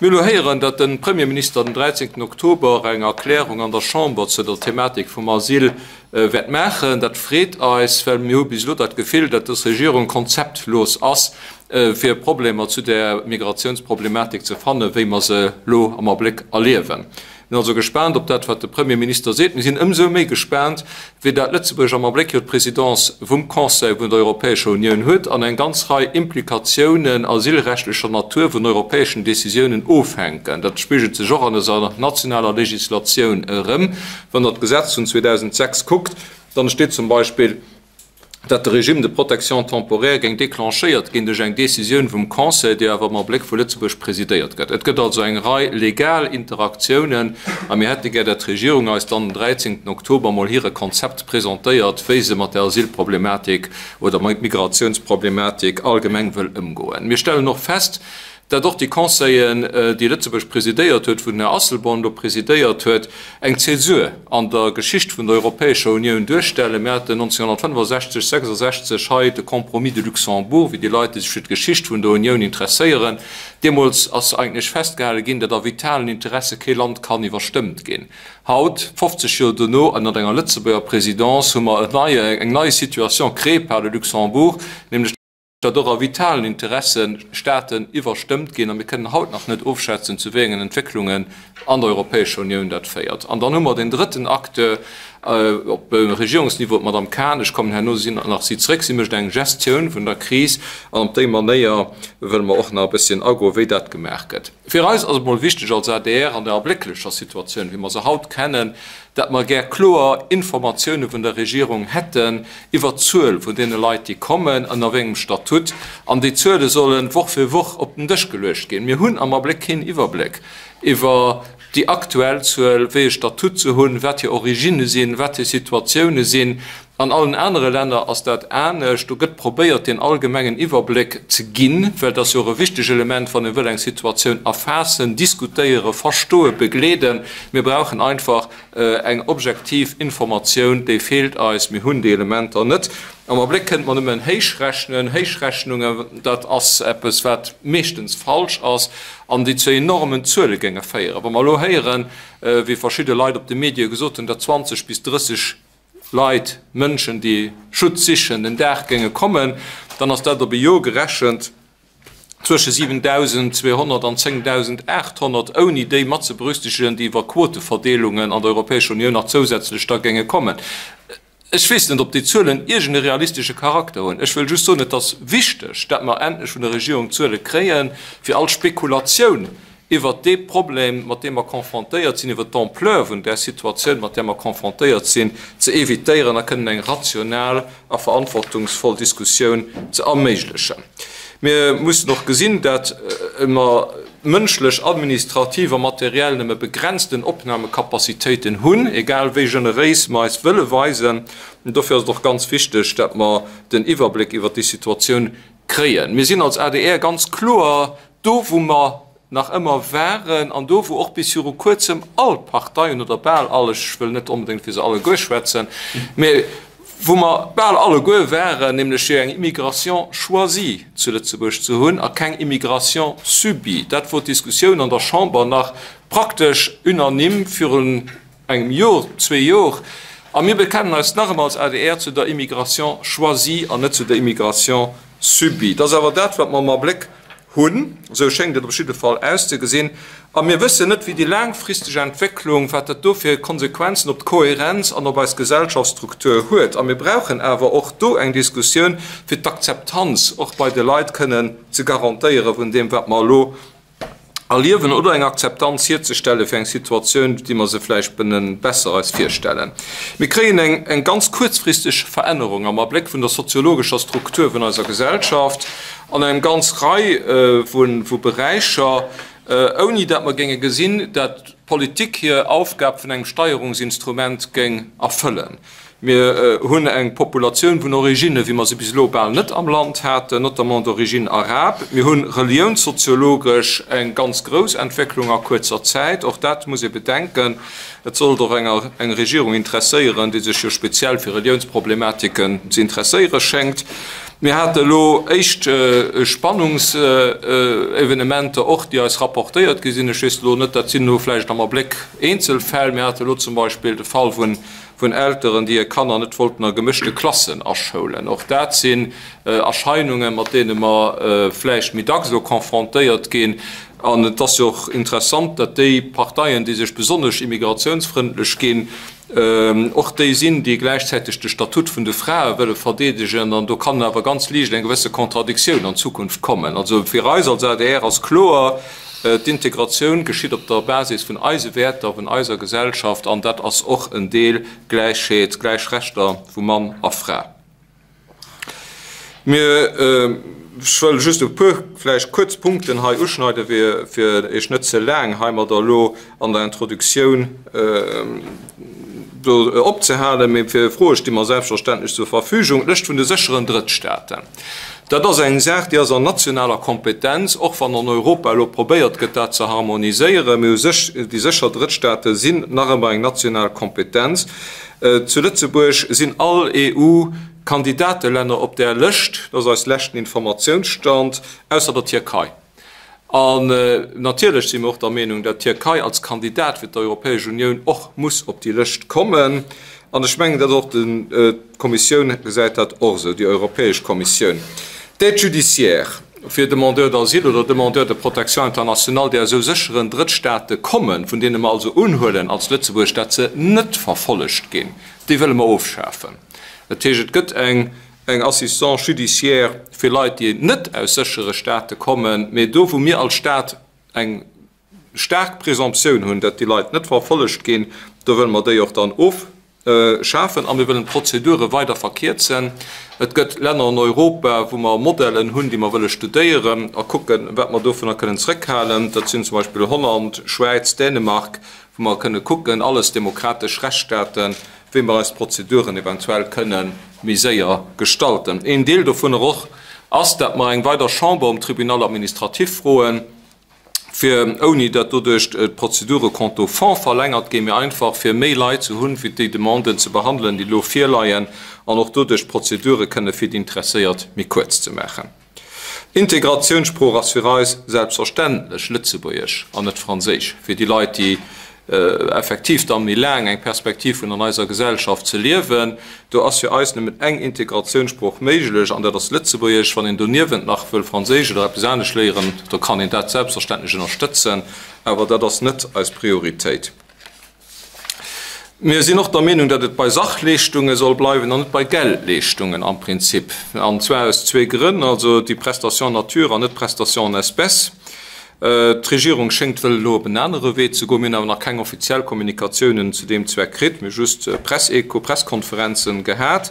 Mir hu lo héieren, datt de Premierminister den 13 Oktober eng Erklärung an der Chamber zu der Thematik vum Asyl wäert maachen. Dat freet eis, well mir hu bis elo dat Gefill, datt dës Regierung konzeptlos ass, fir Problemer zu där Migratiounsproblematik ze fannen, wéi mer se lo am Abléck erliewen. Mir sinn also gespaant op dat, wat de Premierminister seet. Mir sinn ëmsou méi gespaant, wéi dat Lëtzebuerg am Abléck jo d'Présidence vum Conseil vun der Europäescher Unioun huet an eng ganz Rei Implikatiounen asylrechtlecher Natur vun europäeschen Décisiounen ofhänken. Dat spigelt sech och an eiser nationaler Législatioun erëm. Wann Der d'Gesetz vun 2006 kuckt, dann steet zum Beispill, datt de Régime de protection temporaire géing déclenchéiert ginn duerch eng Décisioun vum Conseil, déi awer am Abléck vu Lëtzebuerg presidéiert gëtt. Et gëtt also eng Rei legal Interaktiounen a mir hätte gär, datt d'Regierung eis dann den 13 Oktober mol hire Konzept presentéiert, wéi se mat der Asylproblematik oder Migratiounsproblematik allgemeng wëll ëmgoen. Mir stellen och fest, datt och déi Conseillen, déi Lëtzebuerg presidéiert huet, wou den Här Asselborn elo presidéiert huet, eng Zäsur an der Geschicht vun der Europäescher Unioun duerstellen. Mir haten 1965, 66 hei de Compromis de Luxembourg, wéi déi Leit, déi sech fir d'Geschicht vun der Unioun interesséieren. Deemools ass eigentlech festgehale ginn, datt a vitalen Interesse kee Land kann iwwerstëmmt ginn. Haut, 50 Joer dono, ënnert enger Lëtzebuerger Présidence, hu mer eng nei Situation créée par le Luxembourg, nämlech, datt och a vitalen Interessen Staaten iwwerstëmmt ginn, a mir kënnen haut nach net ofschätzen, zu wéi engen Entwécklungen an der Europäescher Unioun dat féiert. An dann hu mer deen drëtten Acteur op Regierungsniveau, d'Madame Cahn, ech kommen herno nach si zréck, si mécht eng Gestioun vun der Kris, an op déi Manéier wëlle mer och nach e bësschen agoen, wéi dat gemaach gëtt. Fir eis ass et emol wichteg als adr an der erblécklecher Situatioun, wéi mer se haut kennen, dat mer gär kloer Informatioune vun der Regierung hätten iwwert d'Zuel vun deene Leit, déi kommen, ënner wéi engem Statut. An déi Zuele solle Woch fir Woch op den Dësch geluecht ginn. Mir hunn am Abléck keen Iwwerbléck iwwer déi aktuell Zuel, wéi e Statut se hunn, wat hir Originne sinn, wat hir Situatioune sinn. An allen anere Länner ass dat anescht. Do gëtt probéiert, deen allgemengen Iwwerbléck ze ginn, well et ass jo och e wichteg Element, wann ee wëll eng Situatioun erfaassen, diskutéieren, verstoen, begleeden. Mir brauchen einfach eng objektiv Informatioun, déi feelt eis. Mir hunn déi Elementer net. Am Abléck kënnt mer nëmmen héichrechnen. Héichrechnungen, dat ass eppes, wat meeschtens falsch ass an déi zu enormen Zuele géinge féieren. Wa mer elo héieren, wéi verschidde Leit op de Medie gesot hunn, datt 20 bis 30 Leit, Mënschen, déi Schutz sichen, den Dag géinge kommen, dann ass dat op e Joer gerechent zwësche 7.200 an 10.800, ouni déi mat ze berücksichtegen, déi iwwer Quoteverdeelungen an der Europäescher Unioun nach zousätzlech da géinge kommen. Ech weess net, ob déi Zuelen iergend e realistesche Charakter hunn. Ech wëll just soen, et ass wichteg, dat mer endlech vun der Regierung Zuele kréien, fir all Spekulatioun iwwert dee Problem, mat deem mer confrontéiert sinn, iwwert d'Ampleur vun där Situatioun, mat där mer confrontéiert sinn, ze évitéieren a kënnen eng rational a verantwortungsvoll Diskussioun ze erméiglechen. Mir mussen och gesinn, dat mer mënschlech, administrativ a materiell nëmme begrenzten Opnahmekapazitéiten hunn, egal wéi generéis mer eis wëlle weisen. Dofir ass et och ganz wichteg, dat mer den Iwwerbléck iwwert déi Situatioun kréien. Mir sinn als adr ganz kloer Do wou mer nach ëmmer waren an do wou och bis viru kuerzem all Parteien oder bal all, ech wëll net onbedéngt fir se alleguer schwätzen, mä wou mer bal alleguer waren, nämlech fir eng Immigration choisie zu Lëtzebuerg ze hunn a keng Immigration subie. Dat wor d'Diskussioun an der Chamber nach praktesch unanime virun engem Jor, zwee Jor. A mir bekennen eis nach ëmmer als adr zu der Immigration choisie an net zu der Immigration subie. Dat ass awer dat, wat mer am Abléck hunn, esou schéngt et op jidde Fall auszegesinn. A mir wëssen net, wéi déi laangfristeg Entwécklung, wat dat do fir Konsequenzen op d'Kohärenz an op eis Gesellschaftsstruktur huet. A mir brauchen awer och do eng Diskussioun, fir d'Akzeptanz och bei de Leit kënnen ze garantéiere vun deem, wat mer elo erliewen oder eng Akzeptanz hierzestelle fir eng Situatioun, déi mer se vläicht bënnen besser eis virstellen. Mir kréien eng eng ganz kuerzfristeg Verännerung am Abléck vun der soziologescher Struktur vun eiser Gesellschaft an engem ganz Rei vu vu Beräicher, ouni dat mer géinge gesinn, dat d'Politik hir Aufgab vun engem Steierungsinstrument géing erfëllen. Mir hunn eng Populatioun vun Originne wéi mer se bis elo bal net am Land haten, notamment d'origine arabe. Mir hu reliounssoziologesch eng ganz grouss Entwécklung a kuerzer Zäit. Och dat muss ee bedenken. Et sollt och enger eng Regierung interesséieren, déi sech jo speziell fir Reliounsproblematiken ze interesséiere schéngt. Mir hate elo éischt Spannungsevenementer och, déi eis rapportéiert gi sinn. Ech weess elo net, dat sinn elo vläicht am Abléck Eenzelfäll. Mir hate elo zum Beispill de Fall vun Elteren, déi hir Kanner net wollten a gemëschte Klassen aschoulen. Och dat sinn Erscheinungen, mat deene mer vläicht méi dacks elo confrontéiert ginn. An et ass jo och interessant, datt déi Parteien, déi sech besonnesch immigratiounsfrëndlech ginn, och déi sinn, déi gläichzäiteg de Statut vun de Frae wëlle verdeedegen. An do kann awer ganz liicht eng gewësse Contradictioun an Zukunft kommen. Also fir eis als adr ass kloer, D'Integratioun geschitt op der Basis vun eise Wäerter, vun eiser Gesellschaft, an dat ass och en Deel Gläichheet, gläich Rechter vu Mann a Fra. Mir, ech wëll just e puer vläicht kuerz Punkten hei uschneiden, fir, fir Iech net ze laang heimadder elo an der Introduktioun do opzehalen, mee fir Froe sti mer selbstverständlech zur Verfügung. D'Lëscht vun de sécheren Drëttstaaten, dat ass eng Saach, déi ass an nationaler Kompetenz, och wann an Europa elo probéiert gëtt, dat ze harmoniséieren. Mee u sech, déi sécher Drëttstaate sinn nach ëmmer eng national Kompetenz. Zu Lëtzebuerg sinn all EU-Kandidatelänner op där Lëscht, dat ass eis leschten Informatiounsstand, ausser der Tierkei. An natierlech si mir och der Meenung, dat d'Tierkei als Kandidat fir d'Europäesch Unioun och muss op déi Lëscht kommen. An ech mengen, dat och d'Kommissioun gesäit dat och esou, déi Europäesch Kommissioun. D'Aide judiciaire fir Demandeurs d'asile oder Demandeurs de protection internationale, déi aus esou sécheren Drëttstaate kommen, vun deene mer also unhuelen als Lëtzebuerg, dat se net verfollegt ginn, déi wëlle mer ofschafen. Dat heescht, et gëtt eng eng Assistance judiciaire fir Leit, déi net aus séchere Staate kommen, mee do wou mir als Stat eng staark Présomptioun hunn, dat déi Leit net verfollegt ginn, do wëlle mer déi och dann ofschafen a mir wëllen d'Prozedure weider verkierzen. Et gëtt Länner an Europa, wou mer Modellen hunn, déi mer wëlle studéieren a kucken, wat mer dovunner kënnen zrëckhalen. Dat sinn zum Beispill Holland, Schwäiz, Dänemark, wou mer kënne kucken, alles demokratesch Rechtsstaaten, wéi mer eis Prozeduren eventuell kënne méi séier gestalten. Een Deel dovunner och ass, dat mer eng weider Chamber um Tribunal administratif froen, fir, ouni datt doduerch d'Prozedure quant au fond verlängert ginn, mee einfach fir méi Leit ze hunn, fir déi Demanden ze behandelen, déi elo virleien, an och doduerch d'Prozedure kënne fir déi Interesséiert méi kuerz ze maachen. Integratiounssprooch ass fir eis selbstverständlech Lëtzebuergesch an net Franséisch, fir déi Leit, déi effektiv dann méi laang eng Perspektiv hunn an eiser Gesellschaft ze liewen. Do ass fir eis nëmmen eng Integratiounssprooch méiglech an dat ass Lëtzebuergesch. Wann een doniewent nach wëll Franséisch oder eppes anescht léieren, da kann een dat selbstverständlech ënnerstëtzen, awer dat ass net eis Prioritéit. Mir sinn och der Meenung, datt et bei Sachleeschtunge soll bleiwen an net bei Geldleeschtungen am Prinzip, an zwar aus zwee Grënn, also déi Prestation en nature an net d'Prestation en espèces. D'Regierung schéngt wëll elo op en anere Wee ze goen. Mir hunn awer nach keng offiziell Kommunikatiounen zu deem Zweck kritt. Mir hu just Pressecho, Presskonferenzen gehat.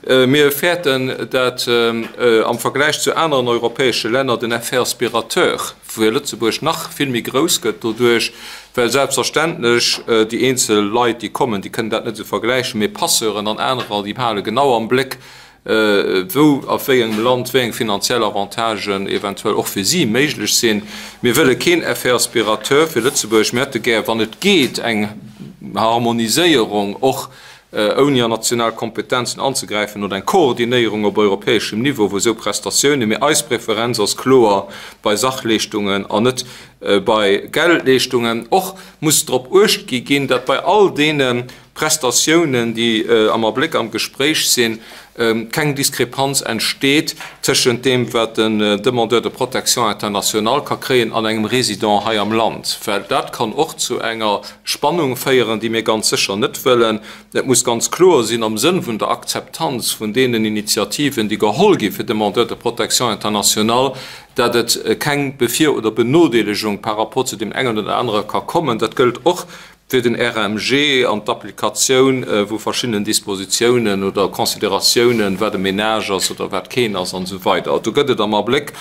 Mir fäerten, dat am Vergläich zu aneren europäesche Länner den Effet aspirateur fir Lëtzebuerg nach vill méi grouss gëtt doduerch, well selbstverständlech déi eenzel Leit, déi kommen, déi kënnen dat net esou vergläichen, mee Passeuren an anerer, déi hale genau am Bléck, wou a wéi engem Land wéi eng finanziell Avantagen eventuell och fir si méiglech sinn. Mir wëlle keen Effet aspirateur fir Lëtzebuerg. Mir hätte gär, wann et geet, eng Harmoniséierung, och ouni an national Kompetenzen anzegräifen, oder eng Koordinéierung op europäeschem Niveau vu sou Prestatiounen. Mee eis Preferenz ass kloer bei Sachleeschtungen an net bei Geldleeschtungen. Och muss drop uecht gi ginn, datt bei all deene Prestatiounen, déi am Abléck am Gespréich sinn, keng Diskrepanz entsteet tëschent deem, wat den Demandeur de protection internationale ka kréien an engem Résident hei am Land, well dat kann och zu enger Spannung féieren, déi mir ganz sécher net wëllen. Et muss ganz kloer sinn am Sënn vun der Akzeptanz vun deenen Initiativen, déi geholl gi fir Demandeurs de protection internationale, dat et keng Bevir oder Benodeelegung par rapport zu deem engen oder anere ka kommen. Dat gëllt och fir den RMG an d'Applikatioun vu verschiddenen Dispositiounen oder Consideratiounen, wat e Ménage ass oder wat keen ass an esou weider. Do gëtt et am Abléck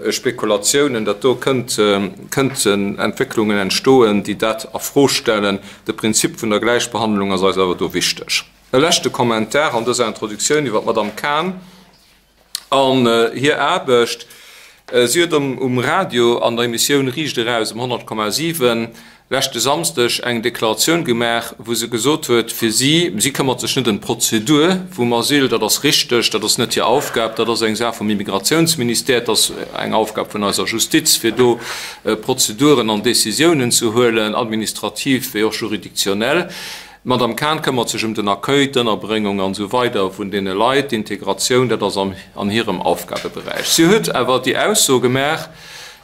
Spekulatiounen, datt do kënnten Entwécklungen entstoen, déi dat a Fro stellen. De Prinzip vun der Gläichbehandlung ass eis awer do wichteg. E leschte Kommentar an dëser Introduktioun iwwer d'Madame Cahen. An hir Aarbecht. Si huet um Radio an der Emissioun Riicht eraus um 100,7 leschte Samsdeg eng Deklaratioun gemaach, wou se gesot huet, fir si, si këmmert sech net ëm d'Prozedur vum Asyl, dat ass richteg, dat ass net hir Aufgab, dat ass eng Saach vum Immigratiounsministère, dat ass eng Aufgab vun eiser Justiz, fir do Prozeduren an Décisiounen ze huelen, administrativ wéi och juridictionnel. D'Madame Cahen këmmert sech ëm den Accueil, d'Ënnerbréngung an esou weider vun deene Leit, d'Integratioun, dat ass an hirem Aufgabeberäich. Si huet awer déi Ausso gemaach,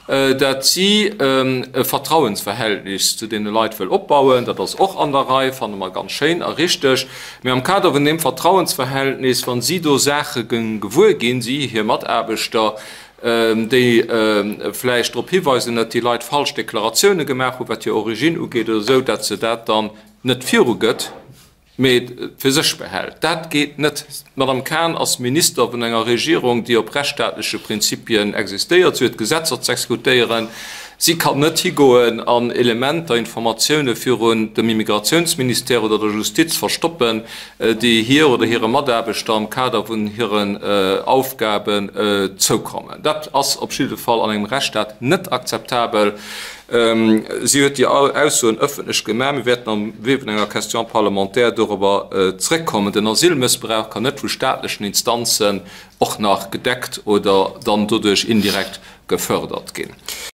dat si e Vertrauensverhältnis zu deene Leit wëll opbauen. Dat ass och an der Rei, fanne mer ganz schéin a richteg. Mee am Kader vun deem Vertrauensverhältnis, wa si do Saache gewuer ginn, si, hir Mataarbechter, déi vläicht drop hiweisen, datt déi Leit falsch Deklaratioune gemaach hunn, wat hir Origine ugeet oder esou, datt se dat dann net virugëtt, mee fir sech behält. Dat geet net. D'Madame Cahen ass Minister vun enger Regierung, déi op rechtsstaatleche Prinzipien existéiert. Si huet Gesetzer z'exekutéieren. Si kann net higoen an Elementer, Informatioune virun dem Immigratiounsministère oder der Justiz verstoppen, déi hir oder hire Mataarbechter am Kader vun hiren Aufgaben zoukommen. Dat ass op jidde Fall an engem Rechtsstaat net akzeptabel. Si huet déi Aussoen ëffentlech gemaach. Mir wäerten am Wee vun enger Question parlementaire dorobber zréckkommen. Den Asylmëssbrauch kann net vu staatlechen Instanzen och nach gedeckt oder dann doduerch indirekt gefördert ginn.